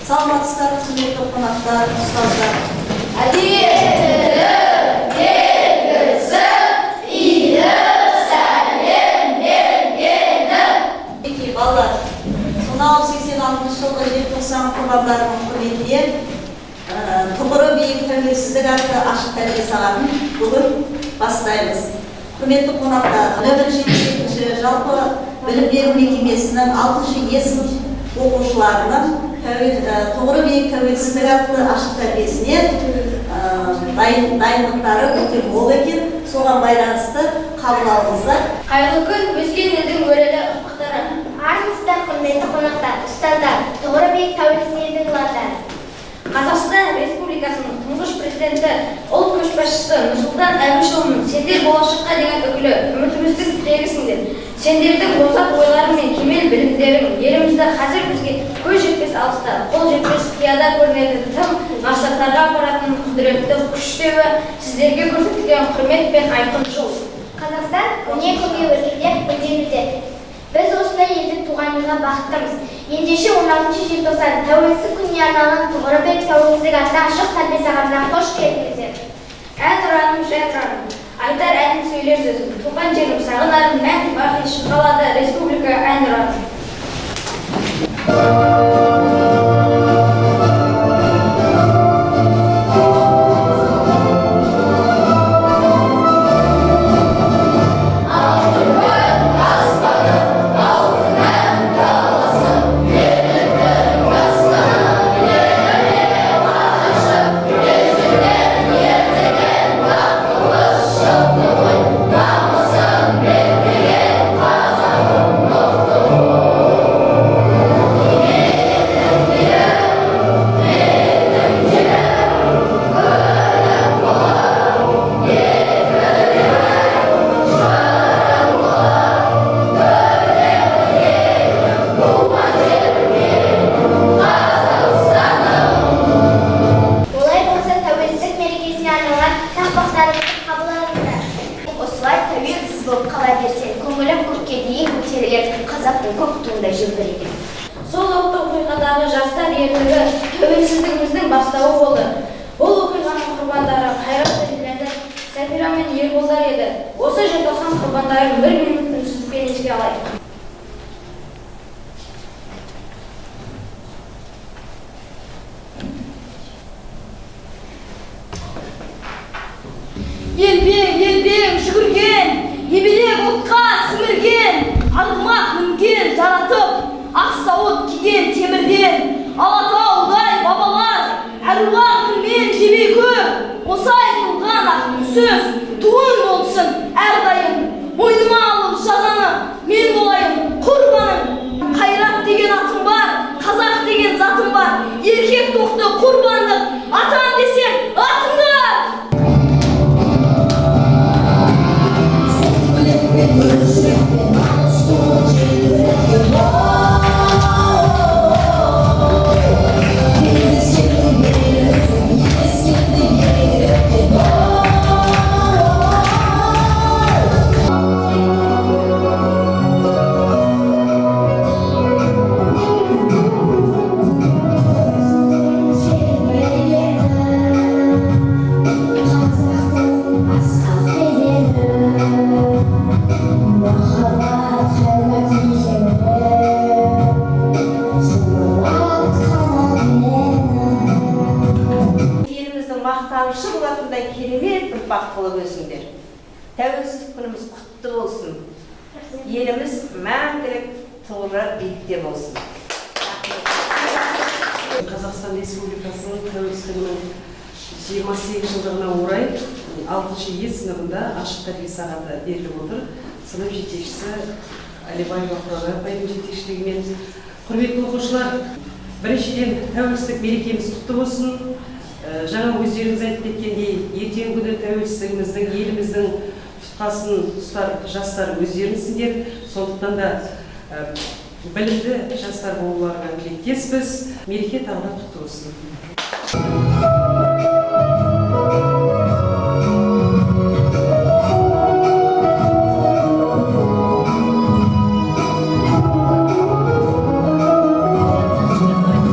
Саламатсыздар, құрметті қонақтар, ұстаздар. Әдебиеттің белгісі иіліп сәлем бергенім. Мінекей, балалар, сонау 86 жылғы желтоқсан құрбандарының құрметіне тұғыры биік тәуелсіздік атты ашық тәрбие сағатын бүгін бастаймыз. Құрметті қонақтар, нөмір 72 жалпы білім беру мекемесінің 6 Е сынып оқушыларының тұғыры биік тәуелсіздік атты ашық тәрбиесіне дайындықтары өте мол екен. Соған байланысты қабыл алыңыздар. Қайырлы күн, өскен елдің өрелі ұрпақтары. Армысыздар, құрметті қонақтар, ұстаздар, тұғыры биік тәуелсіз елдің ұландары. Қазақстан Республикасының тұңғыш президенті, ұлт көшбасшысы Нұрсұлтан Әбішұлының сендер болашаққа деген үкілі, үмітіміздің тірегісіңдер. Сендердің озат ойларың мен кемел білімдерің елімізді қазір бізге көз жетпес алыста, қол жетпес қияда көрінетін тым мақсаттарға апаратын құдіретті күш деуі сіздерге көрсетілген құрмет пен айқын жол. Қазақстан күннен күнге өркендеп, гүлденуде. Біз осындай елде туғанымызға бақыттымыз. Ендеше 16 желтоқсан тәуелсіздік күніне арналған тұғыры биік тәуелсіздік атты ашық тәрбие сағатына қош келдіңіздер. Ән ұраным, жан ұраным, айтар әнім, сөйлер сөзім, туған жерім сағынарым, мәңгі бақи шырқалады республика ән ұраным. Олай болса тәуелсіздік мерекесіне арналған тақпақтарымызды қабыл алыңыздар. Осылай тәуелсіз болып қала берсе, көңілім көкке дейін көтерілер, қазақтың көк туындай желбіреген. Сол отты оқиғадағы жастар ерлігі тәуелсіздігіміздің бастауы болды. Бұл оқиғаның құрбандары Қайрат пен Ләззат, Сәбира мен Ерболдар еді. Осы желтоқсан құрбандарын бір минут үнсіздікпен еске алайық. Елбең, елбең жүгірген, ебелек отқа сіңірген, арғымақ мінген жаратып, ақ сауыт киген темірден, Алатаудай бабалар, әруағыңмен жебей көр, осы айтылған ақ сөз туың болсын әрдайым. Мойныма алып жазаны, мен болайын құрбаның. Қайрат деген атым бар, қазақ деген затым бар, еркек тоқты құрбандық, атам десем атыңдар! Қазақтың асқақ беделі, махаббат қайрат екені, шымырлап қана білемін. Еліміздің мақтанышы болатындай керемет ұрпақ болып өсіңдер. Тәуелсіздік күніміз құтты болсын. Еліміз мәңгілік тұғыры биікте болсын. Қазақстан Республикасының тәуелсіздігінің 28 жылдығына орай 6 Е сыныбында ашық тәрбие сағаты беріліп отыр. Сынып жетекшісі Әлібаева Құралай апайдың жетекшілігімен. Құрметті оқушылар, біріншіден тәуелсіздік мерекеміз құтты болсын. Жаңа өздеріңіз айтып кеткендей, ертеңгі күні тәуелсіздігіміздің, еліміздің тұтқасын ұстар жастар өздеріңсіңдер. Сондықтан да білімді жастар болуларына тілектеспіз. Мереке тағы да құтты болсын.